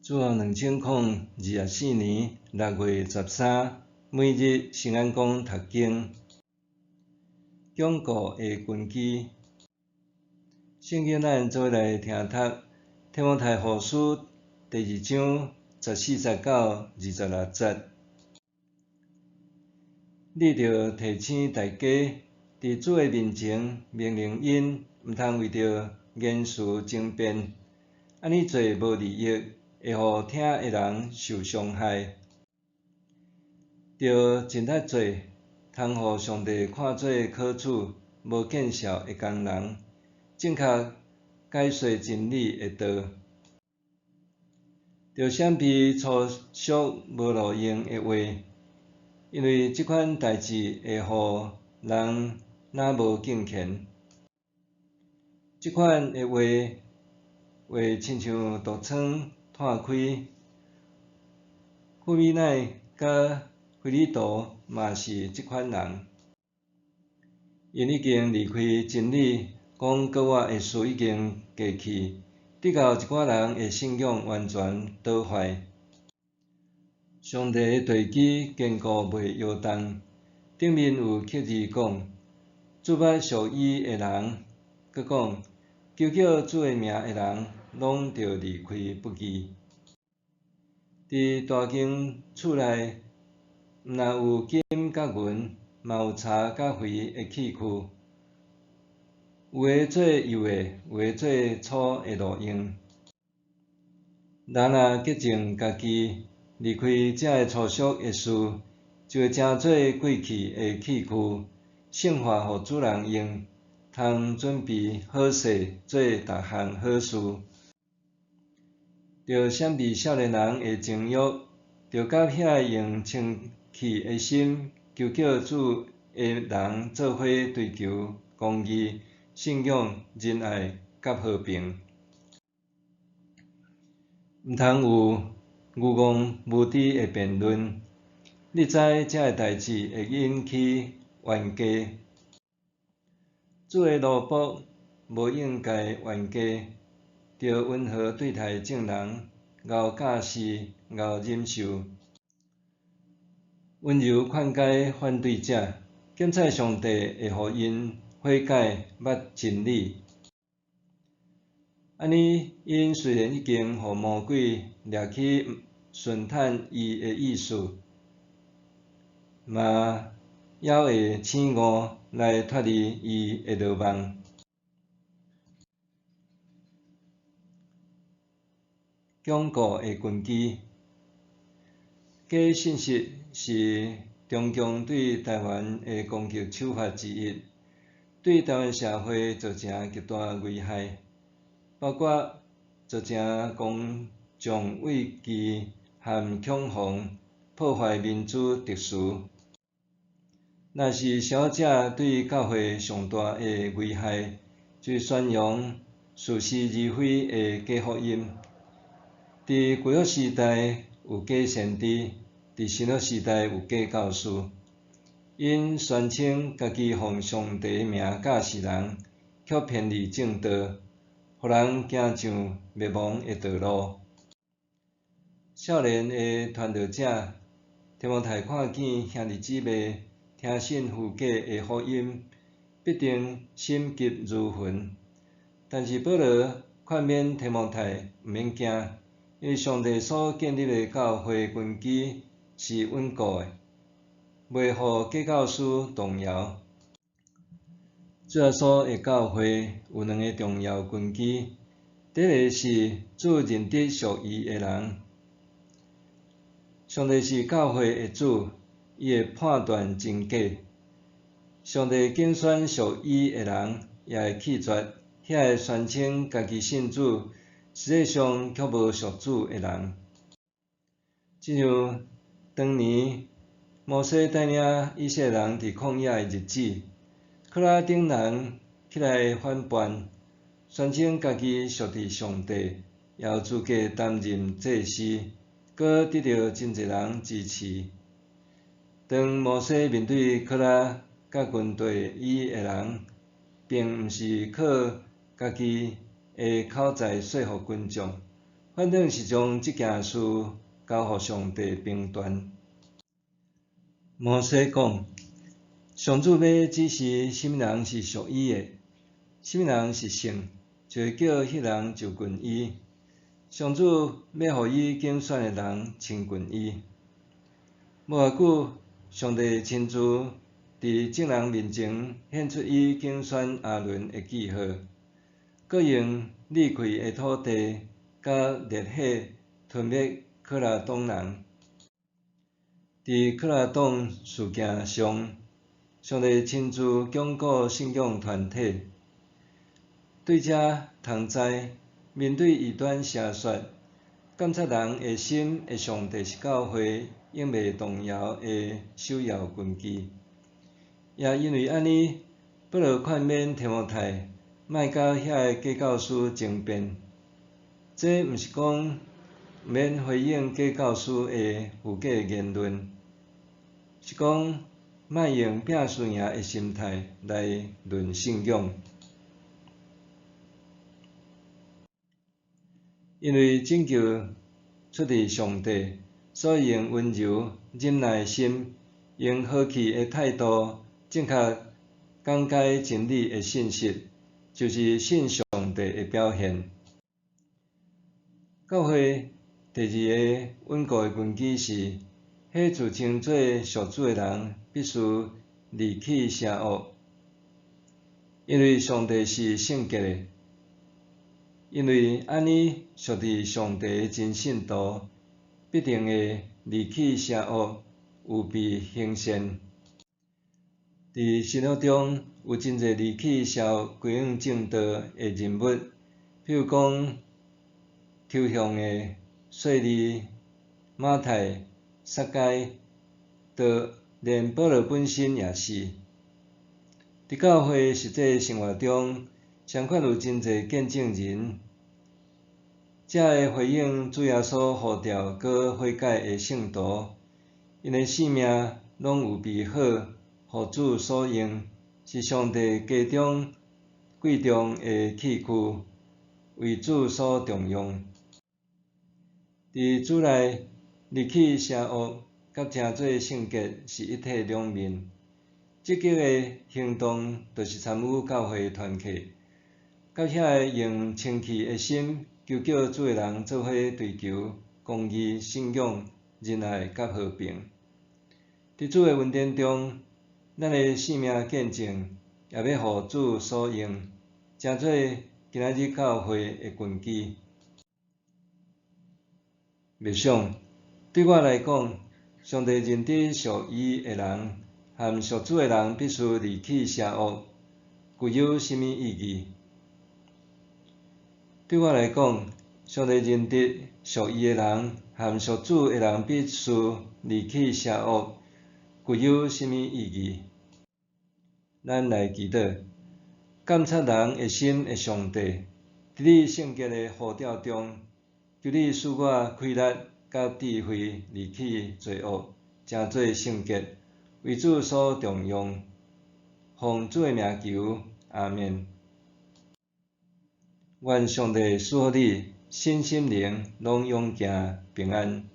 主後2024年6月13，每日聖安講讀經，堅固的根基。聖經咱做伙來聽讀《提摩太後書》第二章14節到26節。你著提醒大家，佇主的面前命令𪜶，毋通為著言辭爭辯，按呢做無利益，會予聽的人受傷害。著盡力做，通予上帝看做可取、無見笑的工人，正確解說真理的道。著閃避粗俗無路用的話，因為這款代誌會予人若無敬虔。這款的話會親像毒瘡湠開。富美乃佮非利徒嘛是這款人，𪜶已經離開真理，講閣活的事已經過去，直到一寡人的信仰完全倒壞。上帝的地基堅固袂搖動，頂面有刻字講：主捌屬伊的人，閣講：求叫主的名的人，攏著離開不義。佇大間厝內，毋但有金佮銀，嘛有柴佮灰的器具，有的做幼的，有的做粗的路用。人若潔淨家己，離開這个粗俗的事，就會成做貴氣的器具，聖化予主人用，通準備好勢做逐項好事。著閃避少年人的情欲，著佮遐个用清氣的心求叫主的人做伙追求公義、信仰、仁愛佮和平。毋通有愚戇無知的辯論。你知這个代誌會引起冤家。主的奴僕無應該冤家，著溫和對待眾人，𠢕教示，𠢕忍受，溫柔勸解反對者，檢採上帝會予𪜶悔改，捌真理。按呢，𪜶雖然已經予魔鬼掠去順趁伊的意思，嘛猶會醒悟來脫離伊的羅網。堅固的根基，假信息是中共對台灣的攻擊手法之一，對台灣社會造成極大危害，包括造成公眾畏懼和恐慌，破壞民主秩序。若是小者對教會上大的危害，就是宣揚似是而非的假福音。佇舊約時代有假先知，佇新約時代有假教師，𪜶宣稱家己奉上帝名教示人，卻偏離正道，予人行上滅亡的道路。少年的傳道者提摩太看見兄弟姊妹聽信虛假的福音，必定心急如焚。但是保羅勸勉提摩太毋免驚，因為上帝所建立的教會根基是穩固的，袂予假教師動搖。主耶穌的教會有兩个重要根基，第一个是主認得屬伊的人。上帝是教會的主，伊會判斷真假。上帝揀選屬伊的人，也會棄絕遐个宣稱家己信主，實際上卻無屬主的人。親像當年摩西帶領以色列人佇曠野的日子，柯拉等人起來反叛，宣稱家己屬佇上帝，也有資格擔任祭司，閣得著真濟人支持。當摩西面對柯拉佮跟隨伊的人，並毋是靠家己的口才說服群眾，反正是將這件事交予上帝評斷。摩西講，上主欲指示啥物人是屬伊的，啥物人是聖，就會叫彼人就近伊。上主欲予伊揀選的人親近伊。無偌久，上帝親自佇眾人面前顯出伊揀選亞倫的記號，閣用裂開的土地佮烈火吞滅可拉黨人。佇可拉黨事件上，上帝親自鞏固信仰團體。對這通知，面對異端邪說，監察人的心的上帝是教會永袂動搖的首要根基。也因為按呢，保羅勸勉提摩太，莫佮遐个假教師爭辯。這毋是講毋免回應假教師的虛假言論，是講莫用拚輸贏的心態來論信仰。因為拯救出自上帝，所以用溫柔、忍耐的心，用和氣的態度，正確講解真理的信息，就是信上帝的表現。教會第二个穩固的根基是，彼自稱做屬主的人，必須離棄邪惡，因為上帝是聖潔的。因為按呢，屬佇上帝的真信徒，必定會離棄邪惡，有備行善。佇新約中有真濟離棄邪惡、歸向正道的人物，比如講抽象的稅吏、馬太、撒該，就連保羅本身也是。佇教會實際生活中，相款有真濟見證人，這个回應主耶穌呼召閣悔改的聖徒，𪜶的性命攏預備好，予主所用，是上帝家中貴重的器具，為主所重用。佇主內離棄邪惡，佮成做聖潔是一體兩面。積極的行動，就是參與教會團契，佮遐个用清氣的心求叫主的人做伙追求公義、信仰、仁愛佮和平。佇主的恩典中，咱的性命見證也欲予主所用，成做今仔日教會的根基。默想，對我來講，上帝認得屬伊的人，和屬主的人必須離棄邪惡，具有啥物意義？對我來講，上帝認得屬伊的人，和屬主的人必須離棄邪惡，具有啥物意義？咱來祈禱，監察人的心的上帝，佇你聖潔的呼召中，求你賜我氣力佮智慧，離棄罪惡，成做聖潔，為主所重用。奉主的名求，阿們。願上帝賜予你身心靈攏勇健平安。